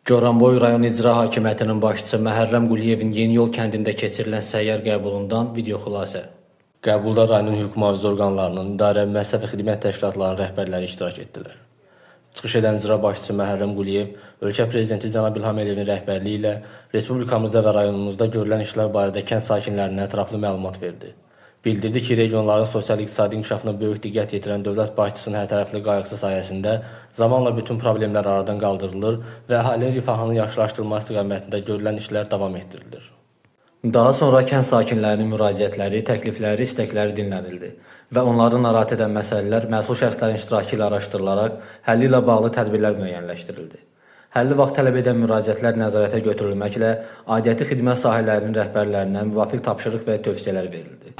Goranboy rayon İcra Hakimiyyətinin başçısı Məhərrəm Quliyevin Yeniyol kəndində keçirilən səyyar qəbulundan video xülasə. Qəbulda rayonun hüquq mühafizə orqanlarının, idarə, müəssisə və xidmət təşkilatlarının rəhbərləri iştirak etdilər. Çıxış edən icra başçısı Məhərrəm Quliyev ölkə prezidenti cənab İlham Əliyevin rəhbərliyi ilə respublikamızda və rayonumuzda görülən işlər barədə kənd sakinlərinə ətraflı məlumat verdi. Bildirdi ki, regionların sosial-iqtisadi inkişafına böyük diqqət yetirən dövlət başçısının hərtərəfli qayğısı sayəsində zamanla bütün problemlər aradan qaldırılır və əhalinin rifahının yaxşılaşdırılması istiqamətində görülən işlər davam etdirilir. Daha sonra kənd sakinlərinin müraciətləri, təklifləri, istəkləri dinlənildi və onları narahat edən məsələlər məsul şəxslərin iştirakı ilə araşdırılaraq həlli ilə bağlı tədbirlər müəyyənləşdirildi. Həlli vaxt tələb edən müraciətlər nəzarətə götürülməklə aidiyyəti xidmət sahələrinin rəhbərlərinə müvafiq tapşırıq və tövsiyələr verildi.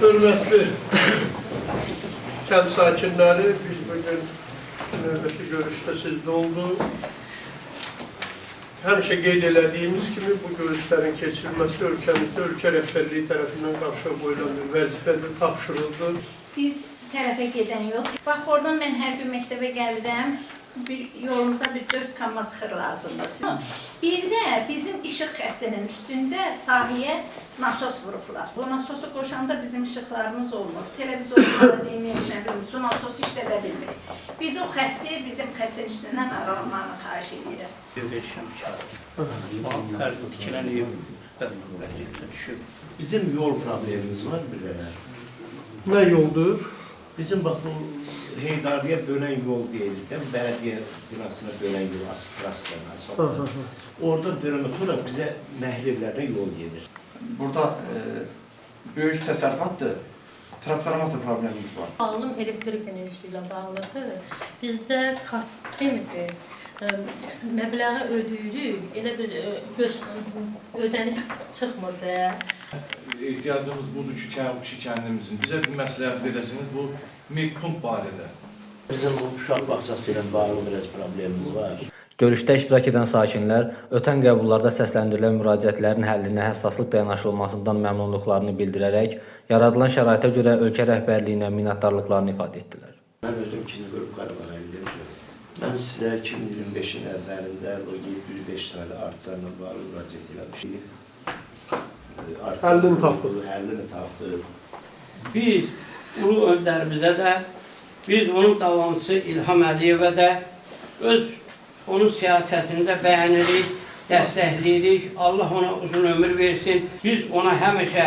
Hörmətli kənd sakinləri, biz bugün növbəti görüşdə sizdə olduq. Həmişə qeyd elədiyimiz kimi bu görüşlərin keçirilməsi ölkəmizdə ölkə rəhbərliyi tərəfindən qarşıya qoyulan bir vəzifədir, tapşırıldı. Biz tərəfə gedən yol. Bax, oradan mən hər gün məktəbə gəlirəm. Bir yolumuza bir 4 kamaz xır lazımdır. Bir də bizim işıq xəttinin üstündə sahəyə nasos vurublar. Bu nasosu qoşanda bizim işıqlarımız olmur. Televizor, холодильник, nə bilim, su nasosu işlədə bilmirik. Bir də o xətti bizim xəttin üstündən aralanmağını xahiş edirəm. Vermişəm. Hər tikilən ev vəziyyətə düşüb. Bizim yol problemimiz var bir dənə. Nə yoldur? Bizim bax bu Heydariyə bölən yol deyilir də, bələdiyyə binasına bölən yol, trassadan asfaltdan. Oradan dönəndən sonra bizə məhəllələrdə yol gedir. Burada böyük təsərrüfatdır, transformator problemimiz var. Bağlım elektrik enerjisi ilə bağlıdır. Bizdə kart sistemidir. Məbləği ödəyirik, elə bir göz ödəniş çıxmır da. Ehtiyacımız budur ki, Kəvuşi kəndimizin. Bizə bir məsləhət verəsiniz bu medpunkt barədə. Bizim bu uşaq bağçası ilə bağlı biraz problemimiz var. Görüşdə iştirak edən sakinlər ötən qəbullarda səsləndirilən müraciətlərin həllinə həssaslıqla yanaşılmasından məmnunluqlarını bildirərək yaradılan şəraitə görə ölkə rəhbərliyinə minnətdarlıqlarını ifadə etdilər. Mən özüm ikinci qrup Qarabağ əliliyim. Mən sizə 2025-in əvvəlində o 705 saylı artlarla bağlı müraciət eləmişdim. Həllini tapdıq. Həllini tapdıq. Biz ulu öndərimizə də, biz onun davamçısı İlham Əliyevə də öz onun siyasətini də bəyənirik, dəstəkləyirik. Allah ona uzun ömür versin. Biz ona həmişə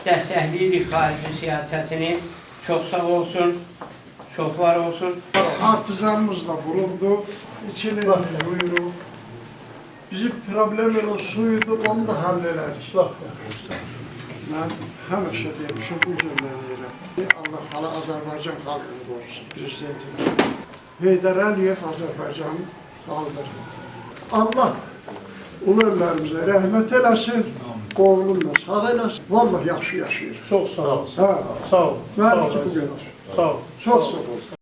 dəstəkləyirik xarici siyasətini. Çox sağ olsun, çox var olsun. Artizanımız da bulundu. İçinin buyurun. Bizim problem o suydu, onu da həll elədik. Mən həmişə demişim, bu gün də deyirəm. Allah Teala Azərbaycan xalqını qorusun, prezidentimiz. Heydər Əliyev Azərbaycanı qaldırır. Allah ulu önlərimizə rəhmət eləsin, qovrulun da sağ eləsin. Vallahi yaxşı yaşayır. Çox sağ ol. Hə, Sağ ol. mənimki bu qədər. Sağ ol. Çox sağ ol.